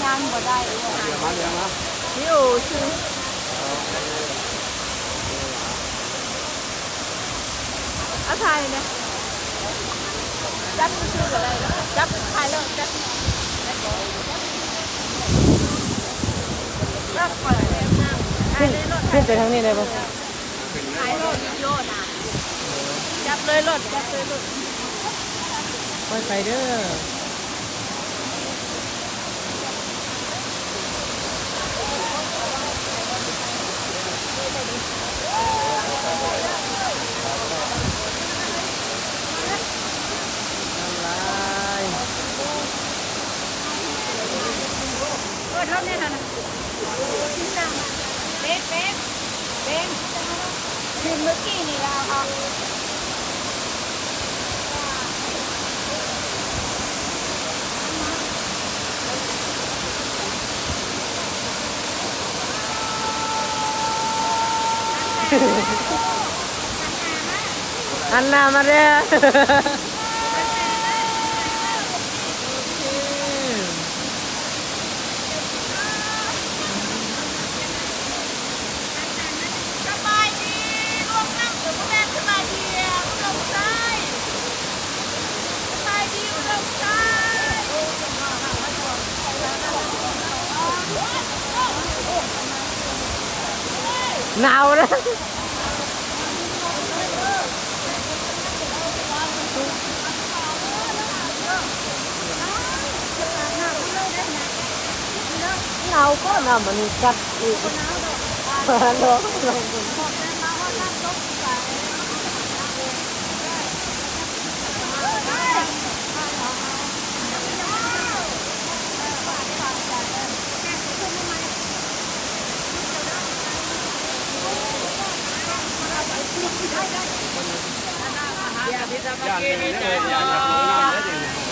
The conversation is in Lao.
ຍ່າງບໍ່ໄດ້ ມາເລີຍມາ ວິວຊື່ ເອົາຖ່າຍແດ່ ຈັບຊື່ໆ ກໍໄດ້ ຈັບຖ່າຍໂລດ ຈັບ ຂຶ້ນໄປທາງນີ້ໄດ້ບໍ່? ຖ່າຍໂລດ ວິດີໂອນະ ຈັບເລີຍໂລດ ຈັບເລີຍໂລດ ຄ່ອຍໄປເດີ. ນ້ຳລາຍ ເອີ ເທົ່ານີ້ຫັ້ນນະ ເປັນ ເປັນ ເປັນ ຄືນມື້ກີ້ນີ້ລະເອົາ ຫັນໜ້າມາເດີ. ສະບາຍດີລວມທັງ ບໍ່ແມ່ນ ສະບາຍດີອຸດົມໄຊ ສະບາຍດີອຸດົມໄຊ ໜາວເດີ. ໜາວກໍນ້ຳມັນກັດອີກ ໜາວດອກ ຍາມນີ້ເດີ ຢາກລົງນ້ຳເດີ.